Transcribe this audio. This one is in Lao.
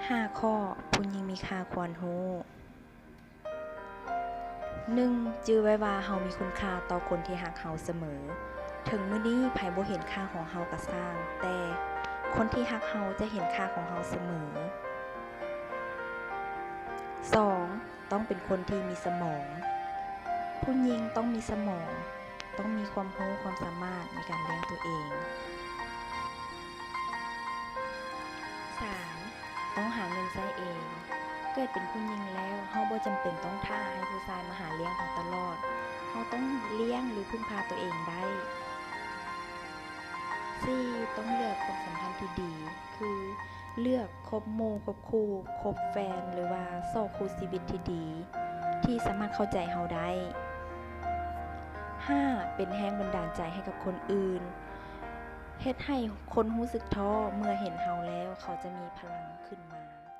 ຫ້າຂໍ້ ຜູ້ຍິງມີຄ່າຄວນຮູ້. ໜຶ່ງ ຈື່ໄວ້ວ່າເຮົາມີຄຸນຄ່າຕໍ່ຄົນທີ່ຮັກເຮົາສະເໝີ. ເຖິງມື້ນີ້ໃຜບໍ່ເຫັນຄ່າຂອງເຮົາກໍຊ່າງ, ແຕ່ຄົນທີ່ຮັກເຮົາຈະເຫັນຄ່າຂອງເຮົາສະເໝີ. ສອງ ຕ້ອງເປັນຄົນທີ່ມີສະໝອງ. ຜູ້ຍິງຕ້ອງມີສະໝອງ, ຕ້ອງມີຄວາມຮູ້ຄວາມສາມາດໃນການລ້ຽງຕົວເອງ. ສາມ ຕ້ອງຫາເງິນໃຊ້ເອງ. ເກີດເປັນຜູ້ຍິງແລ້ວ, ເຮົາບໍ່ຈຳເປັນຕ້ອງຖ້າໃຫ້ຜູ້ຊາຍມາຫາລ້ຽງເຮົາຕະຫຼອດ. ເຮົາຕ້ອງລ້ຽງ ຫຼື ເພິ່ງພາຕົວເອງໄດ້. ສີ່ ຕ້ອງເລືອກຄວາມສຳພັນທີ່ດີ, ຄື ເລືອກຄົບໝູ່ຄົບຄູ່, ຄົບແຟນ ຫຼືວ່າຊອກຄູ່ຊີວິດທີ່ດີ ທີ່ສາມາດເຂົ້າໃຈເຮົາໄດ້. ຫ້າ ເປັນແຮງບັນດານໃຈໃຫ້ກັບຄົນອື່ນ, ເຮັດໃຫ້ຄົນຮູ້ສຶກທໍ້ເມື່ອເຫັນເຮົາແລ້ວ ເຂົາຈະມີພະລັງຂຶ້ນມາ.